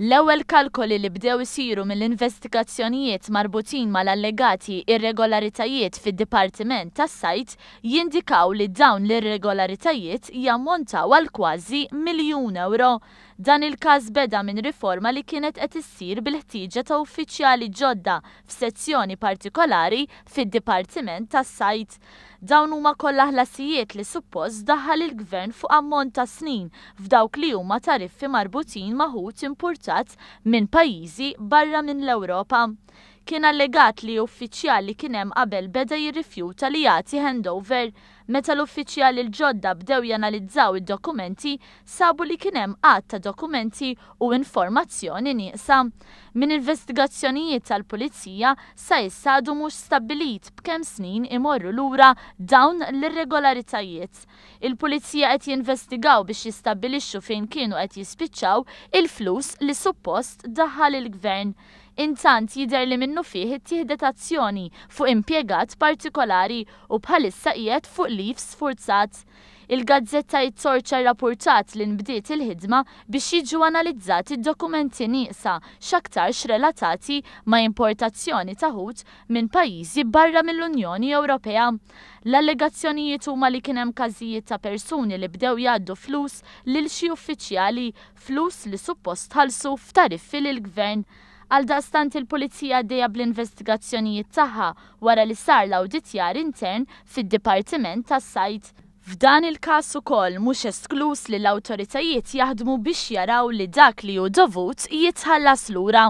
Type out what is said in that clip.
L-ewwel kalkoli li bdew isiru mill-investigazzjonijiet marbutin mal-allegati irregolaritajiet fid-Dipartiment tas-Sajd jindikaw li dawn l-irregolaritajiet jammontaw għal kważi miljun ewro. Dan il-każ beda minn riforma li kienet qed issir bil-ħtieġa ta' uffiċjali ġodda f'sezzjoni partikolari fid-Dipartiment tas-Sajd. Dawn huma kollha ħlasijiet li suppost daħħal il-Gvern fuq ammont ta' snin f'dawk li huma tariffi marbutin ma' ħut impurtat minn pajjiżi barra minn l-Ewropa. Kien allegat li uffiċjal li kien hemm qabel beda jirrifjuta li jagħti handover. Meta l-uffiċjali l-ġodda bdew janalizzaw id-dokumenti, sabu li kien hemm għadd ta' dokumenti u informazzjoni nieqsa. Minn investigazzjonijiet tal-Pulizija, sa issa għadu mhux stabbilit b'kemm snin imorru lura dawn l-irregolaritajiet. Il-Pulizija qed jinvestigaw biex jistabbilixxu fejn kienu qed jispiċċaw il-flus li suppost daħħal il-Gvern. Intant jidher li minnufih ittieħdet azzjoni fuq impjegat partikolari u bħalissa qiegħed fuq leave sfurzat. Il-gazzetta It-Torċa rrappurtat li nbdiet il-ħidma biex jiġu analizzati d-dokumenti nieqsa x'aktarx relatati ma' importazzjoni ta' ħut minn pajjiżi barra mill-Unjoni Ewropea. L-allegazzjonijiet huma li kien hemm każijiet ta' persuni li bdew jgħaddu flus lil xi uffiċjali, flus li suppost tħallsu f'tariffi lill-Gvern. Għaldaqstant il-Pulizija għaddejja bl-investigazzjonijiet tagħha wara li sar l-awditjar intern fid-Dipartiment tas-Sajd. F'dan il-każ ukoll mhux eskluż li l-awtoritajiet jaħdmu biex jaraw li dak li hu dovut jitħallas lura.